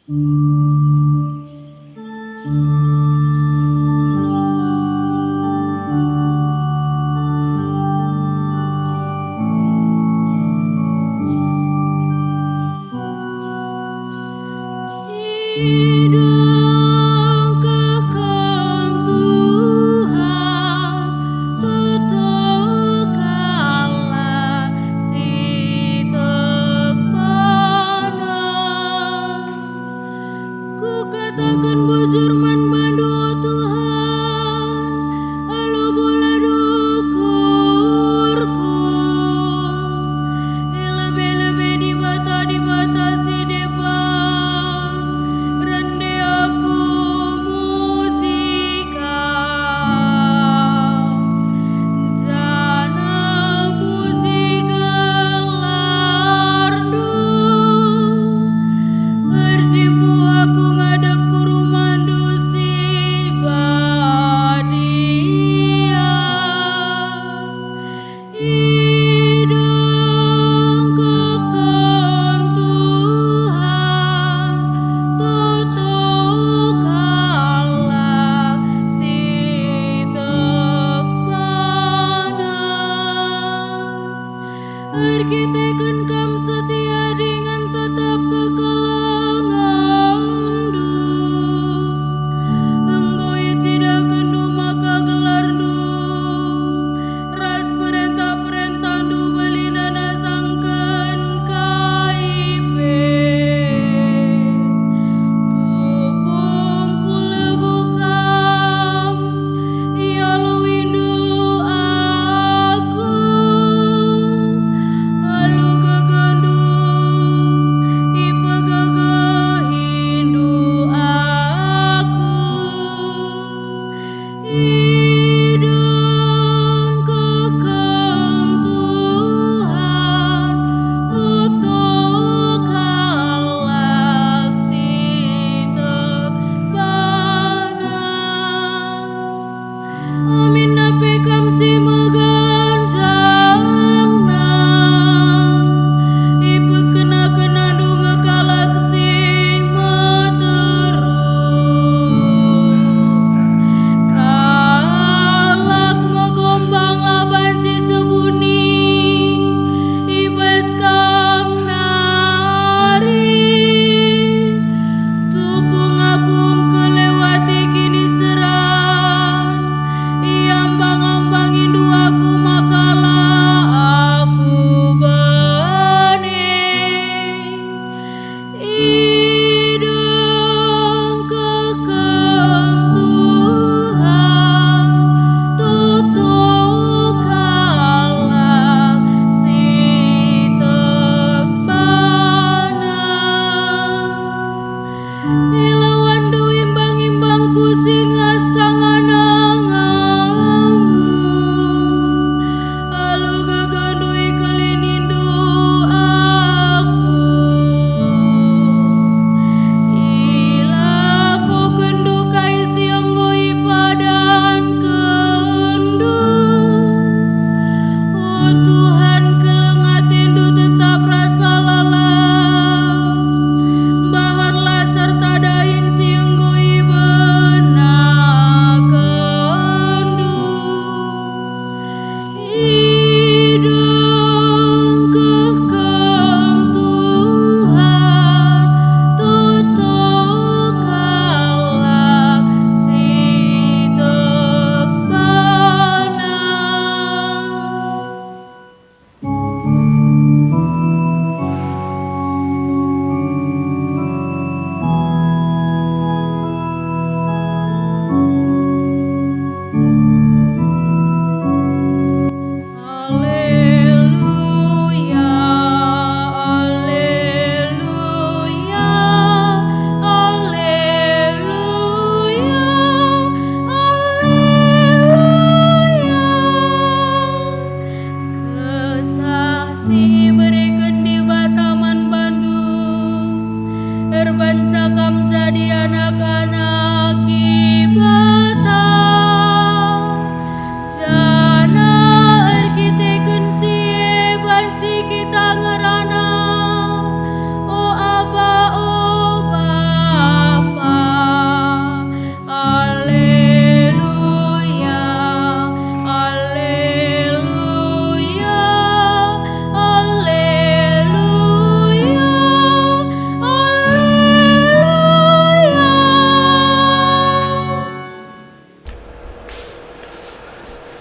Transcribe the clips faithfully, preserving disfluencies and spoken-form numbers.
Idengkehken Tuhan toto kalak si tekpana.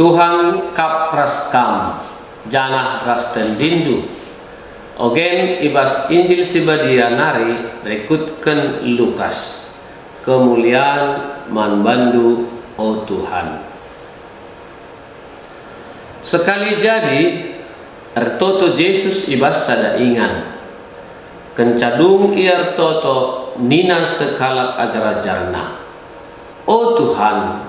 Tuhan kap ras kam, janah ras tendindu. Ogen i bas Injil si Badia nari rikutken Lukas. Kemulian man bandu, o Tuhan. Sekali jadi, ertoto Jesus i bas sada ingan. Kenca dung ia ertoto, nina sekalak ajar-ajarNa, "O Tuhan,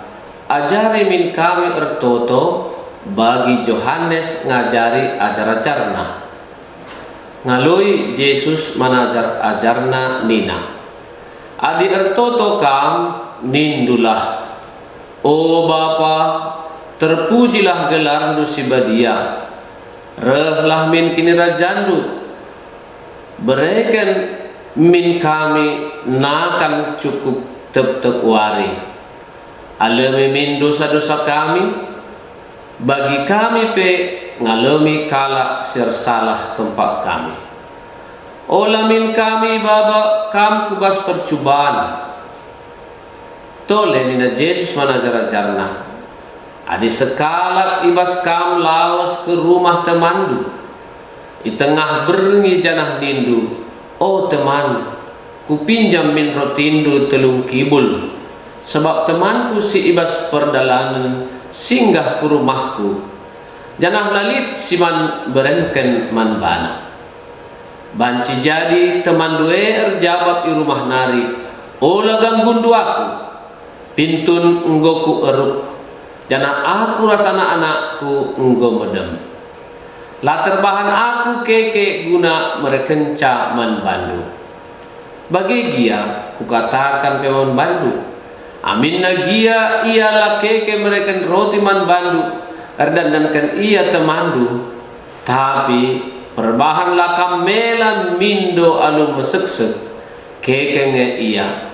ajari min kami ertoto, bagi Johanes ngajari ajar-ajarNa." Ngaloi Jesus man ajar-ajarNa nina, "Adi ertoto kam, nindulah, 'O Bapa, terpujilah gelarNdu si badia. Rehlah min kinirajanNdu. Bereken min kami nakan cukup tep-tep wari. Alemi min dosa-dosa kami, bagi kami pe ngalemi kalak si ersalah kempak kami. Ola min kami ibaba kam ku bas percuban.'" Tole nina Jesus man ajar-ajarNa, "Adi sekalak i bas kam lawes ke rumah temanndu, i tengah berngi janah nindu, 'O teman, kupinjam min rotindu telu ngkibul, sabap temanku si i bas perdalanen singgah ku rumahku, janah la lit si man berenken man bana.' Banci jadi temanndu e erjabap i rumah nari, 'Ola ganggundu aku. Pintun enggo kueruk, janah aku ras anak-anakku enggo medem. La terbahan aku keke guna merekenca man bandu.' Bage gia kukatakan pe man bandu, aminna gia ia la keke mereken roti man bandu, erdandanken ia temanndu, tapi perbahan la kam mela mindo alu meseksek, keke nge ia.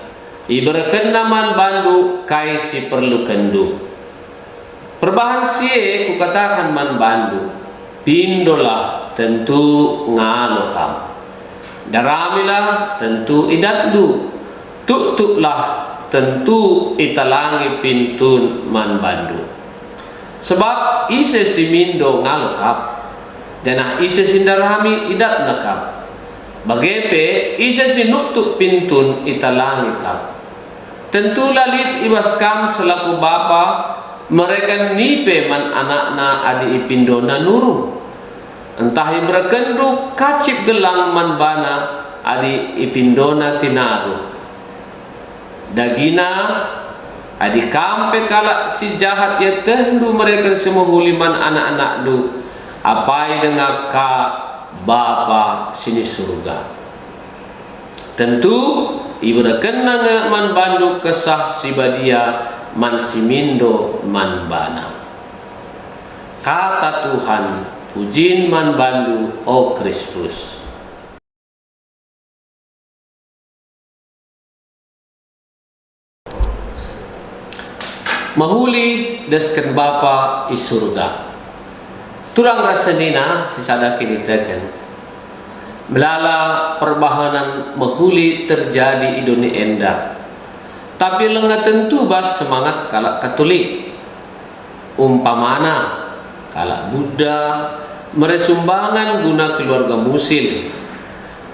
Iberekenna man bandu kai si perlukenndu. Perbahan si e kukatakan man bandu, pindolah, tentu ngalo kam. Daramilah, tentu idatndu. Tuktuklah, tentu italangi pintun man bandu. Sebab ise si mindo ngalo kap, janah ise si ndarami idatna kap. Bage pe ise si nuktuk pintun italangi kap. Tentu la lit i bas kam selaku bapa mereken nipe man anakna adi ipindona nurung. Ntah iberekenndu kacip gelang man bana adi ipindona tinaru. Dagina, adi kam pe kalak si jahat ietehndu mereken si mehuli man anak-anakndu, apai denga ka Bapa si ni Surga. Tentu iberekenNa nge man bandu Kesah Si Badia man si mindo man baNa. Kata Tuhan, pujin man bandu, o Kristus. Mehuli desken Bapa i Surga. Turang ras senina si sada kiniteken. Melala perbahanen mehuli terjadi i doni enda, tapi langa tentu bas semangat kalak Katolik. Umpamana, kalak Buddha mere sumbangan guna keluarga musil.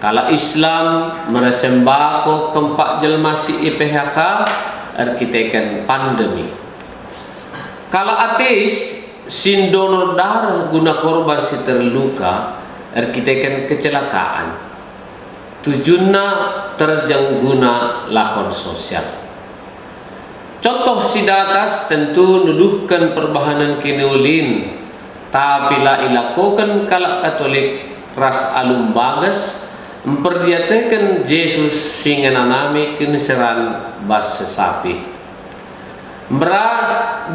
Kalak Islam mere sembako kempak jelma si i-P H K erkiteken pandemi. Kalak ateis si ndonor dareh guna korban si terluka erkiteken kecelakaan. Tujunna terjeng guna lakon sosial. Contoh si datas tentu nuduhken perbahanen kiniulin, tapi la ilakoken kalak Katolik ras alu mbages mperdiateken Jesus si ngenanami kiniseran bas sesapih. Mera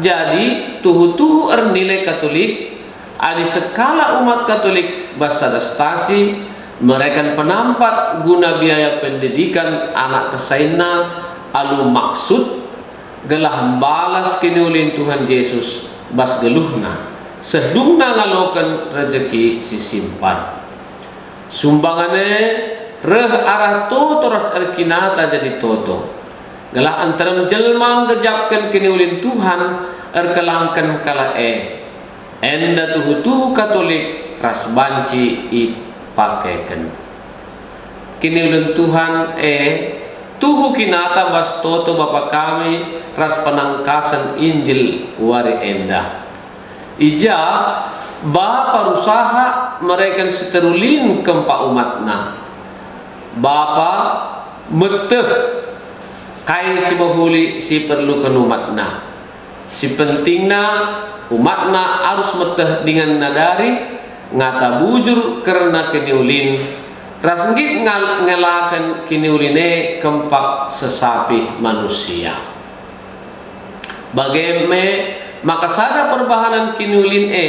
jadi tuhu-tuhu ernilai Katolik adi sekalak umat Katolik bas sada stasi mereken penampat guna biaya pendidikan anak kesainna alu maksud gelah mbalas kiniulin Tuhan Jesus bas geluhna, seh dungna ngaloken rejeki si simpan. Sumbangan e reh arah toto ras erkinata jadi toto, gelah nterem jelma nggejapken kiniulin Tuhan Erkelangken kalak e, enda tuhu-tuhu Katolik ras banci ipakeken. Kiniulen Tuhan e tuhu kinata bas toto Bapa kami ras penangkasen Injil wari enda. I ja Bapa rusaha mereken si terulin kempak umatNa. Bapa meteh kai si mehuli si perluken umatNa. Si pentingna, umatNa arus meteh dingen nadari ngata bujur kerna kiniulin, ras nggit ngal-, ngelaken kiniulin e kempak sesapih manusia. Bage me maka sada perbahanen kiniulin e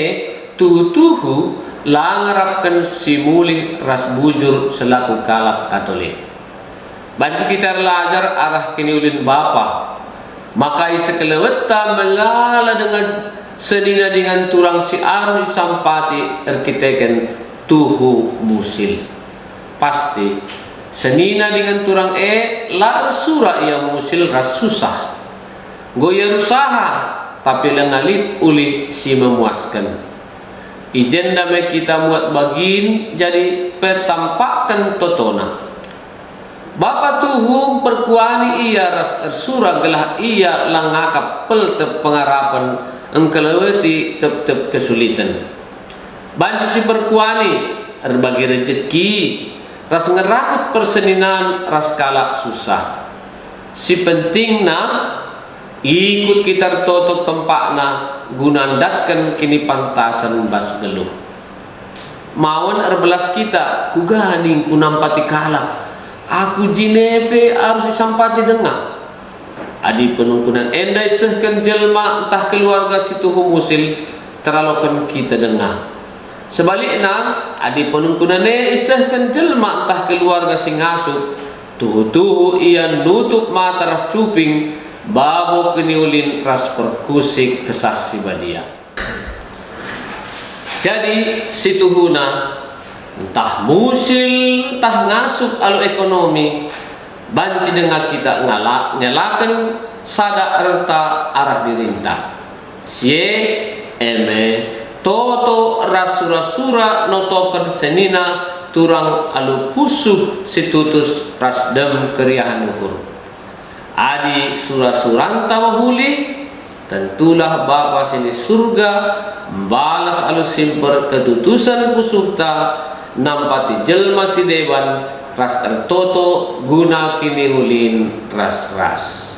tuhu-tuhu la ngarapken si mulih ras bujur selaku kalak Katolik. Banci kita erlajar arah kiniulin Bapa, maka isekelewetta melala dengan senina dingen turang si arus isampati erkiteken tuhu musil. Pasti, senina dingen turang e la ersura ia musil ras susah. Enggo ia rusaha, tapi langa lit ulih si memuasken. I jenda me kita muat bagin jadi petampakken totona. Bapa tuhu mperkuani ia ras ersura gelah ia la ngakap peltep pengarapen engkeleweti tep-tep kesuliten. Banci si perkuani, erbagi rejeki, ras ngerakut perseninan ras kalak susah. Si pentingna, ikut kita ertoto kempakna guna ndatken kinipantasen bas geluh. Mawen erbelas kita, kuga ningku nampati kalak, aku jine pe arus isampati denga. Adi penungkunan enda isehken jelma ntah keluarga si tuhu musil, teraloken kita denga. Sebalikna, adi penungkunan e isehken jelma ntah keluarga si ngasup, tuhu-tuhu ia nutup mata ras cuping, babo kiniulin ras perkusik Kesah Si Badia. Jadi, situhuna, ntah musil, ntah ngasup alu ekonomi, banci denga kita ngala-, ngelaken sada erta arah dirinta. Si e, e me, toto ras sura-sura notoken senina turang alu pusuh si tutus ras dem keriahen ukur. Adi sura-suranta mehuli, tentulah Bapa si ni Surga mbalas alu simper ketutusen pusuhta nampati jelma si deban ras ertoto guna kiniulin ras-ras.